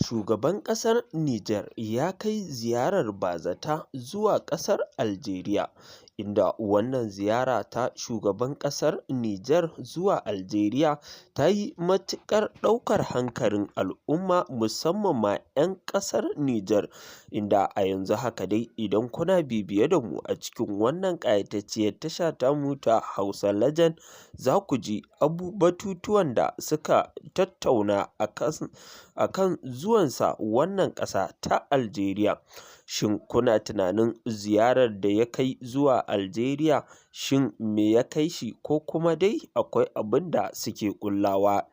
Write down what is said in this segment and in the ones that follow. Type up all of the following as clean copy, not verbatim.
Shugaban ƙasar Nijar ya kai ziyarar bazata zuwa ƙasar Aljeriya, inda wannan ziyara ta shugaban ƙasar Nijar zuwa Aljeriya ta yi matuƙar ɗaukar hankalin al'umma, musamman ma 'yan ƙasar Nijar, inda a yanzu haka dai idan kuna bibiye da mu a cikin wannan ƙayatacciyar tasha tamu ta Hausa Legend, za ku ji batutuwan da suka tattauna a kan zuwansa wannan ƙasa ta Aljeriya. Shin kuna tunanin ziyarar da ya kai zuwa Aljeriya, shin me ya kai shi, ko kuma dai akwai abin da suke ƙullawa?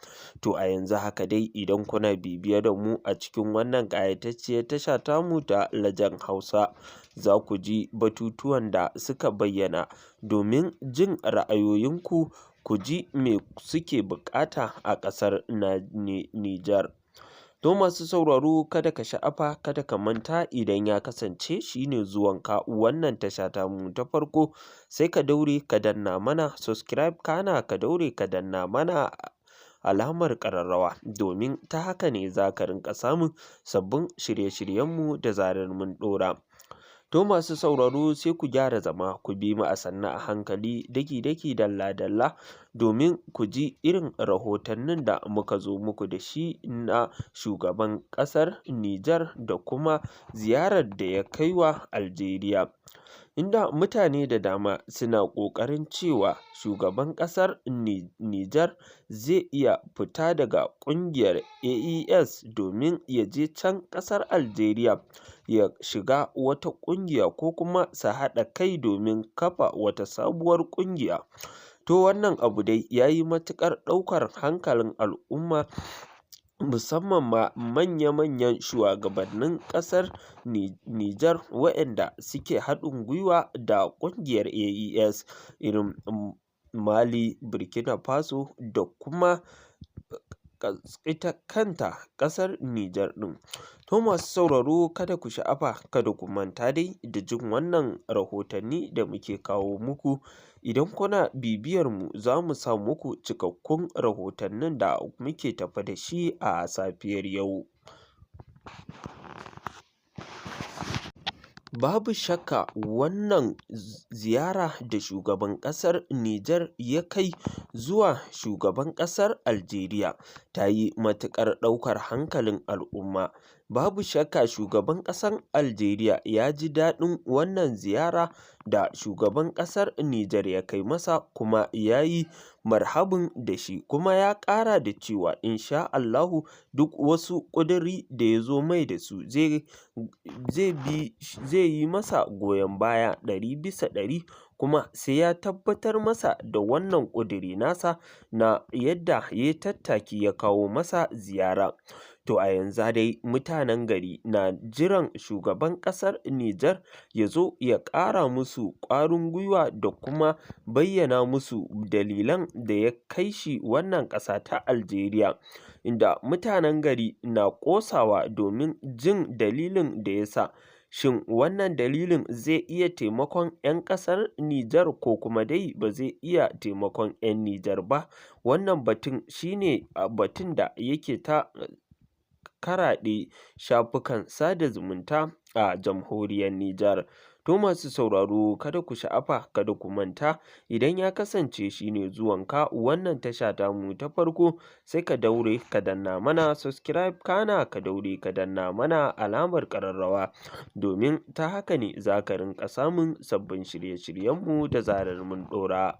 To a yanzu haka dai idan kuna bibiye da mu a cikin wannan ƙayatacciyar tasha tamu ta Legend Hausa, za ku ji batutuwan da suka bayyana. Domin jin ra'ayoyinku, ku ji me suke buƙata a ƙasar Nijar. To masu sauraro, kada ka sha'afa, kada ka manta, idan ya kasance shi ne zuwanka wannan tasha tamu ta farko, sai ka daure ka danna mana subscribe, kana ka daure ka danna mana alamar ƙararrawa, domin ta haka ne za ka rinƙa samun sabbin shirye-shiryenmu da zarar mun ɗora. To masu sauraro, sai ku gyara zama, ku bi mu a sannu a hankali, daki-daki, dalla-dalla, domin ku ji irin rahotannin da muka zo muku da shi na shugaban ƙasar Nijar da kuma ziyarar da ya kai wa Aljeriya. Inda mutane da dama suna ƙoƙarin cewa shugaban ƙasar Nijar zai iya fita daga ƙungiyar AES domin ya je can ƙasar Aljeriya ya shiga wata ƙungiya, ko kuma su haɗa kai domin kafa wata sabuwar ƙungiya. To wannan abu dai ya yi matuƙar ɗaukar hankalin al'umma, musamman ma manya-manyan shuwagabannin ƙasar Nijar waɗanda suke haɗin gwiwa da ƙungiyar AES, irin Mali, Burkina Faso da kuma ita kanta ƙasar Nijar ɗin. To masu sauraro, kada ku sha'afa, kada ku manta dai da jin wannan rahotanni da muke kawo muku. Idan kuna bibiyar mu, za mu sa muku cikakkun rahotannin da muke tafe da shi a safiyar yau. Babu shakka wannan ziyara da shugaban ƙasar Nijar ya kai zuwa shugaban ƙasar Aljeriya ta yi matuƙar ɗaukar hankalin al'umma. Babu shakka shugaban ƙasar Aljeriya ya ji daɗin wannan ziyara da shugaban ƙasar Nijar ya kai masa, kuma ya yi marhabin da shi, kuma ya ƙara da cewa insha Allahu duk wasu ƙuduri da ya zo mai da su zai yi masa goyon baya 100%, kuma sai ya tabbatar masa da wannan ƙuduri nasa na yadda ya yi tattaki ya kawo masa ziyara. To a yanzu dai mutanen gari na jiran shugaban ƙasar Nijar ya zo ya ƙara musu ƙwarin gwiwa da kuma bayyana musu dalilan da ya kai shi wannan ƙasa ta Aljeriya, inda mutanen gari na ƙosawa domin jin dalilin da ya sa. Shin wannan dalilin zai iya taimakon 'yan ƙasar Nijar, ko kuma dai ba zai iya taimakon 'yan Nijar ba? Wannan batun shi ne batun da yake ta karaɗe shafukan sada zumunta a jamhuriyar Nijar. To masu sauraro, kada ku sha'afa, kada ku manta, idan ya kasance shi ne zuwanka wannan tasha tamu ta farko, sai ka daure ka danna mana subscribe, kana ka daure ka danna mana alamar ƙararrawa, domin ta haka ne za ka rinƙa samun sabbin shirye-shiryenmu da zarar mun ɗora.